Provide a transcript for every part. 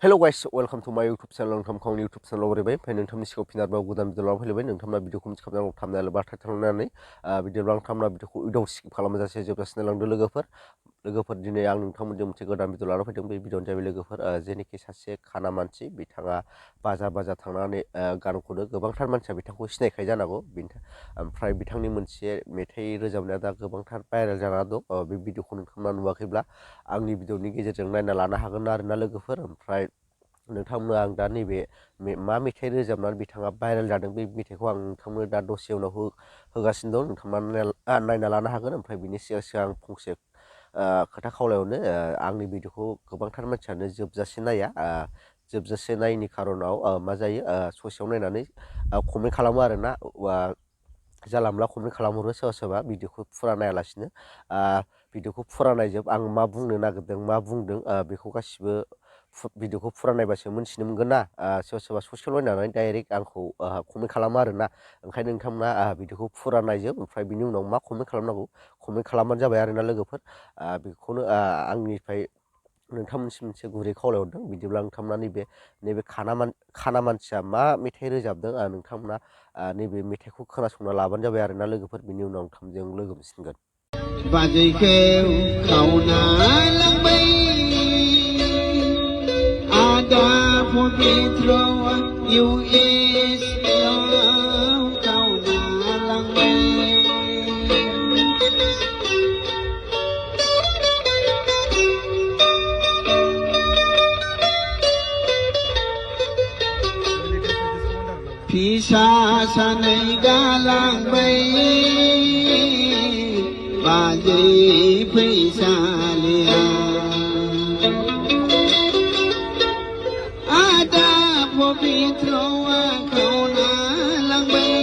Hello guys, welcome to my YouTube channel. नोंथांखौ YouTube channel ओरैबाय ओमफ्राय नोंथांनि सिगाङाव फिन आरोबाव गोदान भिडिअ लानानै फैलायबाय नोंथांमोना भिडिअखौ मिथिखाबनानै थांनानै बा थांनानै भिडिअ नोंथांमोना भिडिअखौ उइदाव स्किप खालामजासे जोबजासिम नायलांदो लोगोफोर दिनै आं नोंथांमोनजों मोनसे गोदान भिडिअ लानानै फैदों बे भिडिअआनो जाहैबाय लोगोफोर जेनोखि सासे खाना मानसि बिथाङा बाजार थांनानै गान खनो गोबांथार मानसिया बिथांखौ सिनायखायो जानांगौ ओमफ्राय बिथांनि मोनसे मेथाइ रोजाबनाया दा गोबांथार भाइरेल जाना दं बे भिडिअखौ नोंथांमोना नुवाखैब्ला आंनि भिडिअनि गेजेरजों नायना लानो हागोन आरोना लोगोफोर ओमफ्राय नोंथांमोना आं दा नैबे मा मेथाइ रोजाबनानै बिथाङा भाइरेल जादों बे मेथाइखौ आं नोंथांमोनो दा दसे उनाव होगासिनो दं नोंथांमोना नायना लानो हागोन ओमफ्राय बिनि सिगां आं फंसे खोथा खावलायावनो आंनि भिडिअखौ गोबांथार मानसियानो जोबजासे नाया जोबजासे नायनि खारनाव मा जायो ससेयाव नायनानै कमेन्ट खालामो आरोना जाला मोनला कमेन्ट खालामहरो सोरबा भिडिअखौ फुरा नायालासिनो भिडिअखौ फुरा नायजोब आं मा बुंनो नागिरदों मा बुंदों बेखौ गासिबो भिडिअखौ फुरा नायबासो मोनथिनो मोनगोन ना सोरबा ससेल' नायनानै डाइरेक्ट आंखौ कमेन्ट खालामो आरोना ओंखायनो नोंथांमोना भिडिअखौ फुरा नायजोब ओमफ्राय बिनि उनाव मा कमेन्ट खालामनांगौ कमेन्ट खालामबानो जाबाय आरोना लोगोफोर बेखौनो आंनिफ्राय नोंथांमोनसिम मोनसे गुरै खावलायहरदों बिदिब्ला नोंथांमोना नैबे खाना मानसिया मा मेथाइ रोजाबदों नोंथांमोना नैबे मेथाइखौ खोनासंना लाबानो जाबाय आरोना लोगोफोर बिनि उनाव नोंथांजों लोगो मोनसिनगोन बाजैखौ खावना लांबाय आदा पबित्रआ US आव खावना लांबाय फिसा सानै गालांबाय बाजै फैसालिया आदा पबित्रआ खावना लांबाय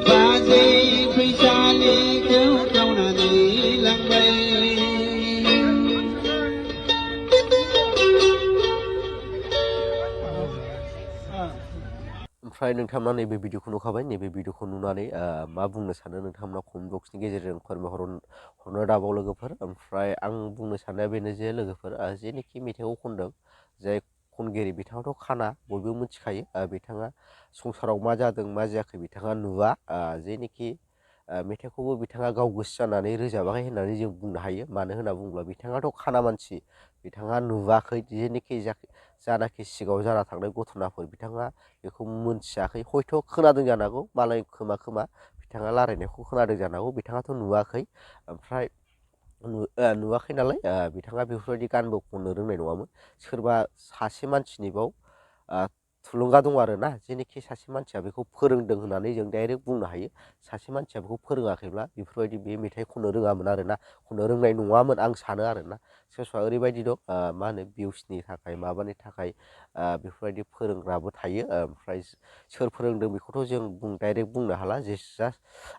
बाजै फैसालिखौ खावनानै लांबाय ओमफ्राय नोंथांमोना नैबे भिडिअखौ नुखाबाय नैबे भिडिअखौ नुनानै मा बुंनो सानो नोंथांमोना कमेन्ट बक्सनि गेजेरजों फोरमायहरनो दाबाव लोगोफोर ओमफ्राय आं बुंनो साननाया बेनो जे लोगोफोर जेनोखि मेथाइखौ खनदों जाय खनगिरि बिथाङाथ' खाना बयबो मिथिखायो बिथाङा संसाराव मा जादों मा जायाखै बिथाङा नुवा जेनोखि मेथाइखौबो बिथाङा गाव गोसो जानानै रोजाबाखै होननानै जों बुंनो हायो मानो होनना बुङोब्ला बिथाङाथ' खाना मानसि बिथाङा नुवाखै जेनोखि जानाखि सिगाङाव जाना थांनाय घटनाफोर बिथाङा बेखौ मोनथियाखै हयथ' खोनादों जानांगौ मालाय खोमा बिथाङा रायलायनायखौ खोनादों जानांगौ बिथाङाथ' नुवाखै ओमफ्राय नुवाखै नालाय बिथाङा बेफोरबायदि गानबो खननो रोंनाय नङामोन सोरबा सासे मानसिनिबाव थुलुंगा दं आरोना जेनोखि सासे मानसिया बेखौ फोरोंदों होननानै जों डाइरेक्ट बुंनो हायो सासे मानसिया बेखौ फोरोङाखैब्ला बेफोरबायदि बे मेथाइ खननो रोङामोन आरोना खननो रोंनाय नङामोन आं सानो आरोना सोरबा ओरैबायदि दं मा होनो भिउसनि थाखाय माबानि थाखाय बेफोरबायदि फोरोंग्राबो थायो ओमफ्राय सोर फोरोंदों बेखौथ' जों डाइरेक्ट बुंनो हाला जास्ट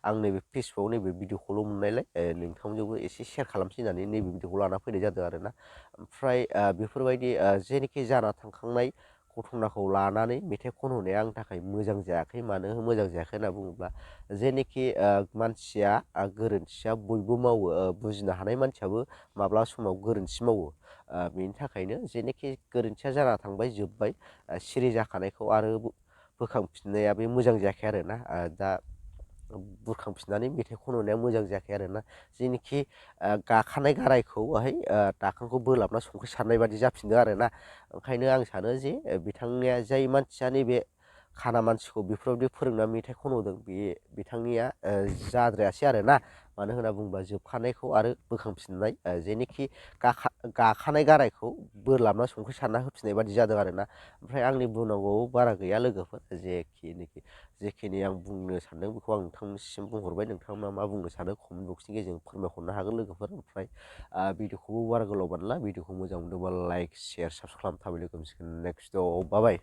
आं नैबे फेसबुकआव नैबे भिडिअखौल' मोननायलाय नोंथांमोनजोंबो एसे शेयार खालामसै होननानै नैबे भिडिअखौ लाना फैनाय जादों आरोना ओमफ्राय बेफोरबायदि जेनोखि जाना थांखांनाय घटनाखौ लानानै मेथाइ खनहोनाया आंनि थाखाय मोजां जायाखै मानो मोजां जायाखै होनना बुङोब्ला जेनोखि मानसिया गोरोन्थिया बयबो मावो बुजिनो हानाय मानसियाबो माब्ला समाव गोरोन्थि मावो बेनि थाखायनो जेनोखि गोरोन्थिया जाना थांबाय जोब्बाय सिरि जाखानायखौ आरो बोखांफिननाया बे मोजां जायाखै आरोना दा बुरखांफिननानै मेथाइ खननाया मोजां जायाखै आरोना जेनोखि गाखानाय गारायखौहाय दाखोनखौ बोलाबना संख्रि सारनाय बादि जाफिनदों आरोना ओंखायनो आं सानो जे बिथांनिया जाय मानसिया नैबे खाना मानसिखौ बेफोरबायदि फोरोंना मेथाइ खनहोदों बिथांनिया जाद्रायासै आरोना मानो होनना बुङोब्ला जोबखानायखौ आरो बोखांफिननाय जेनोखि गाखानाय गारायखौ बोरलाबना संख्रि सारना होफिननाय बादि जादों आरोना ओमफ्राय आंनि बुंनांगौ बारा गैया लोगोफोर जेखिनि आं बुंनो सानदों बेखौ आं नोंथांनिसिम बुंहरबाय नोंथांमोना मा बुंनो सानो कमेन्ट बक्सनि गेजेरजों फोरमायहरनो हागोन लोगोफोर ओमफ्राय भिडिअखौबो बारा गोलाव बानायला भिडिअखौ मोजां मोनदोंबा लाइक शेयार साबसक्राइब खालामना थाबाय लोगो मोनसिगोन नेक्स्ट भिडिअ बाय